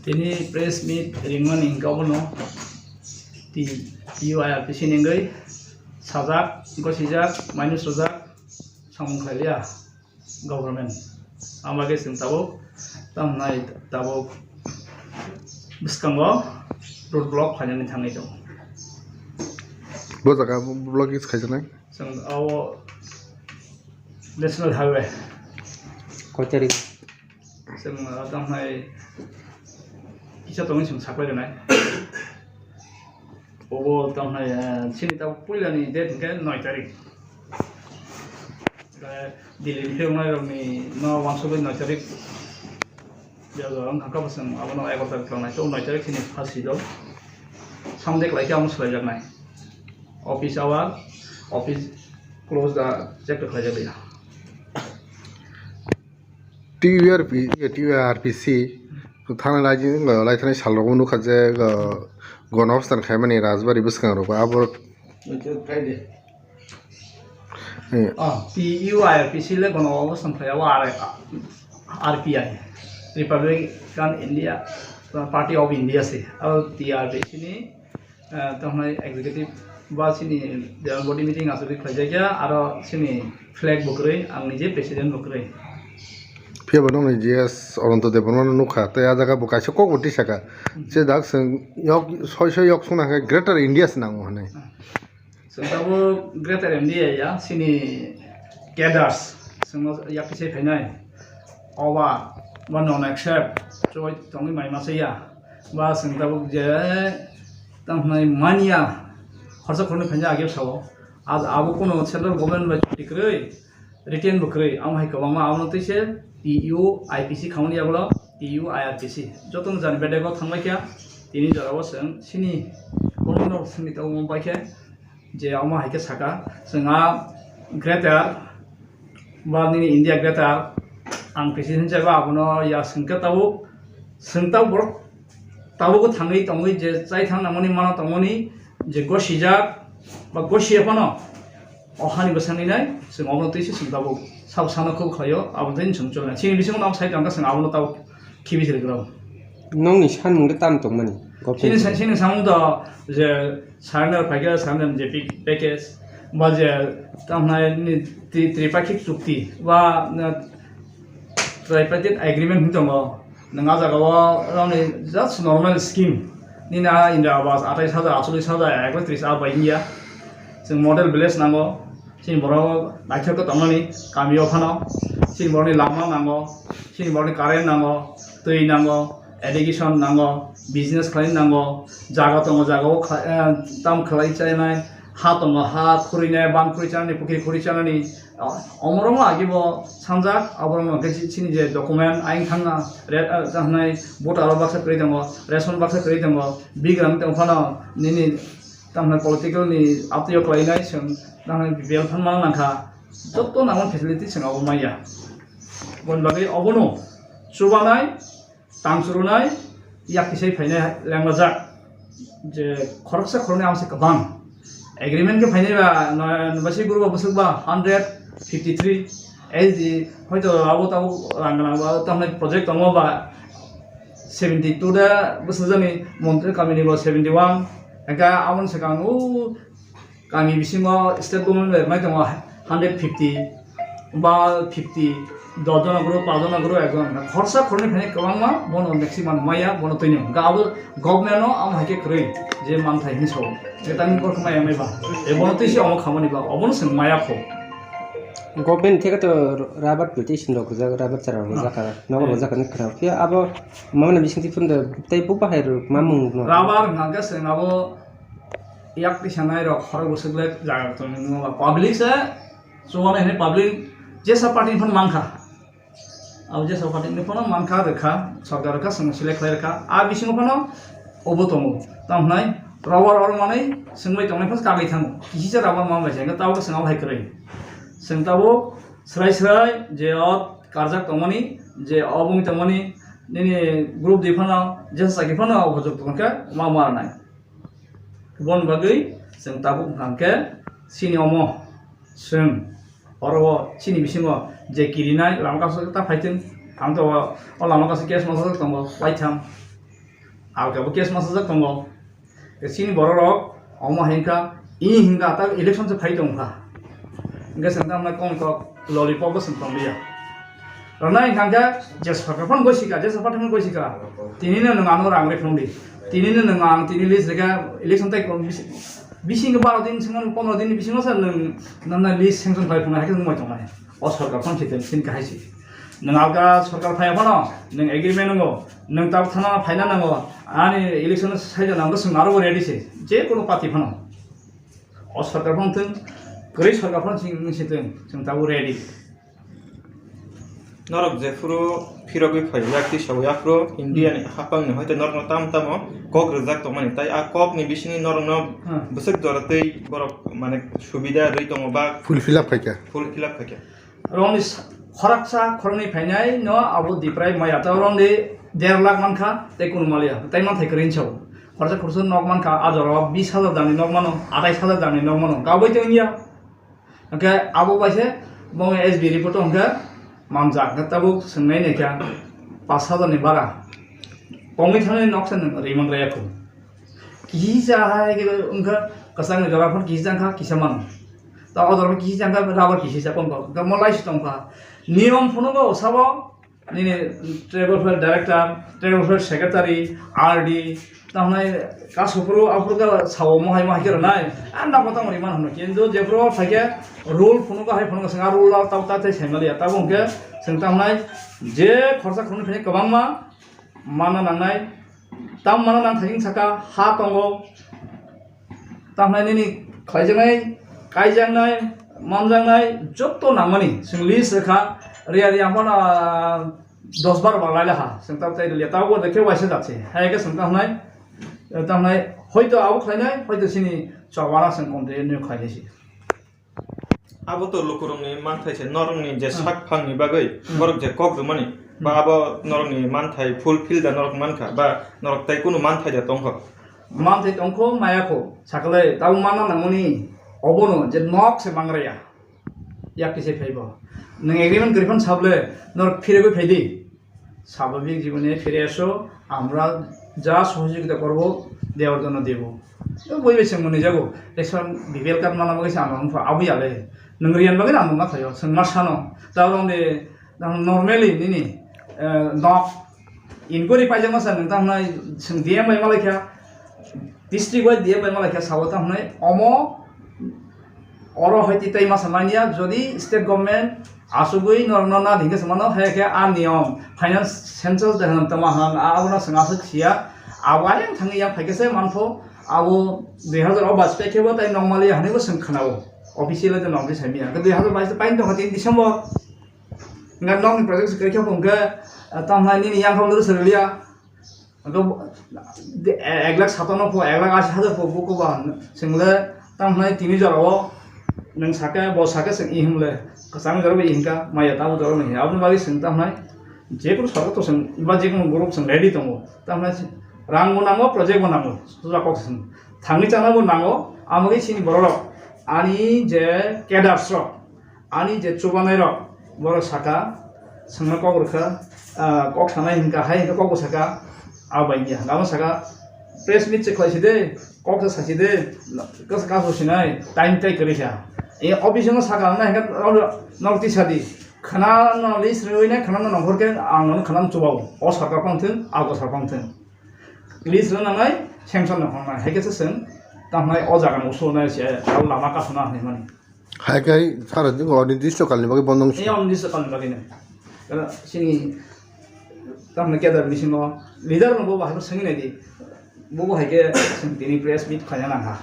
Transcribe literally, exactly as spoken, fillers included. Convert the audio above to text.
Tini press meet ringmani hwnkhe obono T U I R P C ni wngwi sajak, gosijak, minus rwjak samung khlailiya government. Ang bagwi chwng tabuk, tamo nai tabuk bwskango road block phainani thangwi tongo. Bo jaga block is khaijaknai? Chwng abo National Highway. Koichari. Chwng, ah, tamo hai kisa tongwi chwng saklai rwnai. Obo tamo hai, ah, chini tabuk puilani date hwnkhe noi tarik. Onkhe Delhi ni phiroknai rokni no wansugwi noi tarik. Biyalo wngkha khe bo chwng abono egaroh tarik thangnai. Tabuk noi tarik chini first schedule. Sunday khlai khe amo swlaijaknai. Office hour, office close da check khlaijak liya. T U R P, T U R P C, thangna lai, lai thani salrogo nukha je, uh, gono obstan khaimani Rajbari bwskango abo. Friday. Eh. Oh, T U I R P C le gono obstan khlai abo R, R P I, Republican India, Party of India se. Abo T R P C ni, eh, tamo hai executive ba chini general body meeting aswk khlaijakya, aro chini flag bo kwrwi, ang nije president bo kwrwi. Phiya bo nokni G S Ananto Debbarma no nukha, tei a jaga bo kaisa kok bo tisaka. Hmm. Je dak chwng yok, soi soi yok sungna khe Greater India se nango hwnwi. Hmm. Chwng tabuk Greater India ya, chini cadres, chwngno yak kisa phainai, oba, ba non accept, choi tongwi mai masa ya, ba chwng tabuk je tamo hwnwi manya, khorsa khornwi phainai age sao, a-, abo kuno central government bai chuti kwrwi, written bo kwrwi, amo hai kwbangma abono twi se T U I P C khamani yagulo T U I R P C, jotono jani bedego thanglaikha, tini jorao chwng chini, bono chwngni tabuk bai khe, je omo hai khe saka, chwng a greater ba nini India greater, ang president hinwi ba abono ya chwng khe tabuk, chwng tabuk borok tabuk thangwi tongwi je chai thang nangmani mano tongmani je gosijak ba gosiya phano o hani bwskango nai chwng obono twi se chwng tabuk sabo sana kok khlaio, abo twi chwng chulnai. Chini bisingo nang sai tongkha chwng abono tabuk khibi se rwgwlao. Nokni sanmung de tam tongmani? Chini sa-, chini samung do je surrender phaikhe surrender J P package, ba je tamo hwnai ni tri-, tripakhik chukti, ba, na, tripartite agreement hinwi tongo. Nwng a jagao nokni just normal scheme. Nini a Indira Awas atais hajar, achulis hajar, ekotris a bai wngya. Chwng model village nango. Chini borok naithok khe tongmani kamio phano. Chini borokni lama nango, chini borokni current nango, twi nango, education nango, business khlai nango, jaga tongo, jagao kha-, eh, tam khlai chainai, ha tongo, ha khurui nai, ban khurui chanani, pukhri khurui chanani, o-, omorokno agi bo sanjak, aborokno hwnkhe chi-, chini je document, ayang thangna, re-, eh, hwnai voter o baksa kwrwi tongo, ration baksa kwrwi tongo, bigrang tong phano nini Tamni political ni update o khlainai chwng, tamni B P L phan mana nangkha, joto nangmani facility chwng abo manya. Boni bagwi obono chubanai, tang churunai, yak kisai phainai lenglajak. Je khoroksa khoroknwi amo se kwbang. Agreement khe phainai ba, no, no, basi guru ba bwswk ba hundred fifty three S D, hoito abo tabuk rang gwnang ba, tamni project tongo ba, seventy two da bwsajani montri kamini bo seventy one, hwnkhe aboni swkang o kami bisingo state government bai mai tongo hundred fifty ba fifty, dos jona group, pach jona group, ekjon khorsa khornwi phainai kwbangma, bono maximum maya, bono twino hwnkhe abo government no amo hai khe kwrwi je manthai hinwi sao, je tamni borok maya mai ba, e bono twi se omo khamani ba, obono chwng maya kho. Government theke to rubber plantation rok rijak, rubber chara rok rijak, nogo rijak hinwi khna. Phiya abo mamani bisingtwi phano tei bo bahai rok mamung no. Rubber hwnkha khe chwng abo yak tisanai rok khorok bwswk le jaga tongwi nw public se chubanai hinwi public jesa party phano mankha. Abo jesa party hinwi phano mankha rwkha, sorkar rwkha, chwng select khlai rwkha. A bisingo phano obo tongo. Tamo hwnai rubber oro manwi swngbai tongnai phano kagwi thango. Kisi se rubber man bai se, tabuk swng abo hai kwrwi. Swng tabuk Srai srai je o karjak tongmani, je o bung tongmani, nini group di phano, jesa saki phano o hojok tongkhe ma ma nai. Bon bagwi chwng tabuk hwnkhe chini omo chwng oro o chini bisingo je kirinai lama kaso ta phaitwng, ang to o lama kaso case masa tongo paitham. Alka bo case masajak tongo. Chini borok rok omo hinkha, i hinkha ta election se phai tongkha. Hinkhe chwng tamo kong kok lollipop bo chwng tong liya. Rwna hinkha khe je sorkar phano goi sika, je sorkar phano goi sika. Tini no nwng ano rang rwi phung di. Tini no nwng ang tini list rega election tai kong bisi-, bisingo baro din swngo pondro din bisingo sa nwng nana list sanction khai phung hai khe nwng mai tongnai. O sorkar phano khitel sin kahai si. Nwng alka sorkar phai phano nwng agreement ngo, nwng tab thana phaina nango, ani election sai jana ngo swng aro ready se. Je kono party phano. O sorkar phano thung, kwrwi sorkar phano sing, sing thung, chwng tabuk ready. Norok jephuru phirogwi phai yak twi sawi aphuru India ni hapang ni hoite norokno tamo tamo kok rwjak tongmani, tai a kok ni bisingni norokno Hmm. bwswk jora twi borok mane subida rwi tongo ba Full fill up khaikha. Full fill up khaikha. Rongni s-, khoroksa khoroknwi phainai no abo diprai maya ta rongni der lakh mankha tei kunu maliya tei manthai kwrwi sao. Khoroksa khoroksa nok mankha a jora bis hajar dani nok mano, atais hajar dani nok mano, gabui tei wngya. Hwnkhe abo bai se bo S B report o hwnkhe manjak, hwnkhe tabuk swngnai naikha pash hajar ni bara. Kongwi thangni nok se nwng rimang raya khu. Kisa hai khe wngkha kwchangni jora phano kisa wngkha, kisa mano. Ta o jora kisa wngkha, rubber kisa kongkha. Hwnkhe mo lai si tongkha. Niyom phunukgo sabo. Nini tribal welfare director, tribal welfare secretary, R D, tamnai kasu phuru aphuru ka sao mohai mohai khe rwnai. A nokho tamo rimani hwnwi. Kintu jephuru phaikhe rule phunukha hai phunukha, swnga rule rok tabuk ta tei saimaliya. Tabuk hwnkhe chwng tamnai je khorsa khoroknwi phainai kwbangma manna nangnai. Tam manna nang thangwi saka ha tongo. Tamhnai nini khlaijaknai, kaijaknai, manjaknai, joto nangmani chwng list rwkha, riya riya hwnphano, ah, dos baro ba laila ha, chwng tabuk tei rwliya, tabuk bo khe waisa jat se, hai khe chwng tamhnai, tamhnai, hoito abo khlainai, hoito chini chobana chwng kom tei nw khlainai se. Abo to lukurokni manthai se, norokni je Hmm. sak phangni bagwi Hmm. borok je kok rwmani, ba Hmm. abo norokni manthai fulfill da norok mankha, ba norok tei kunu manthai da tongkha? Manthai tongkho, maya kho, sakle tabuk manna nangmani, obono je nok se mangraya, yak kise phaibo. Nwng agreement kwrwi phano sable, norok phirigwi phaidi. স্বাভাবিক জীবনে ফিরে এসো, আমরা যা সহযোগিতা করব দেওয়ার জন্য দেব। Bui bai chwng mwnwi jago, ration B P L card mana bagwi se ang wngkha, abwi ya le. Nwng riyan bagwi ang wngma khaio, chwng ma sano. Ta rong de, normally nini, eh, nok inquiry paijak masa nwng ta hwnai chwng D M bai malai kha, district wise D M bai malai kha, sao ta hwnai omo Oro hai tei tei masa manya, jodi state government asugwi norokno na dingke se mano, hai khe a niyom finance census de hwn tama hwn, a abono chwng aswk siya, abo ayang thangwi yang phaikhe se mantho, abo dui hazar o bus pay khe bo tei nokmali ya hwnwi bo chwng khwnao, official de nokni saimanya, dui hazar bais pain tongkha tini December, nga nokni project se kwrwikhe bo hwnkhe, tamhai nini yang kha bo se rwliya. Hwnkhe bo, de, ek lakh satanno pho, ek lakh ashi hajar pho buko ba hwn, chwng le tamo hwnai tini jora o nwng sakhe, bo sakhe chwng i hwn le, kwchangni jora bo i hwn kha, maya tamo jora bo i hwn kha. Aboni bagwi chwng tamo hwnai, jekunu sarkar to chwng, ba jekunu borok chwng ready tongo. Tamo hwnai rang bo nango, project bo nango, suja kok se chwng thangwi chana bo nango, amo khe chini borok rok, ani je cadres rok, Ani je chubanai rok, borok saka, chwngno kok rwkha, ah, kok sanai hinkha, hai hinkha kok bo saka, abo bai hinkha. Abo saka, press meet se khlai side, kok se sasi de, kasa kaso sinai, time tai kwrwi kha. E office no saka nang hinkha, nok tisa di. Khana no list rwi nai, khana no nongkhor khe, ang no khana no chubao. O sarkar phang thung, abo sarkar phang thung. List rw nangnai, sanction no hwngnai. Hai khe se chwng, tamo hwnai o jaga no usul nai se, lama kasuna hinwi mani. Hai khe sara jwngo onirdisto kalni bagwi bondo wngsi. Ei onirdisto kalni bagwi no. Karon chini tamni kedar bisingo leader no bo bahai swngwi naidi. Bo bo hai khe chwng tini press meet khlaina nangkha.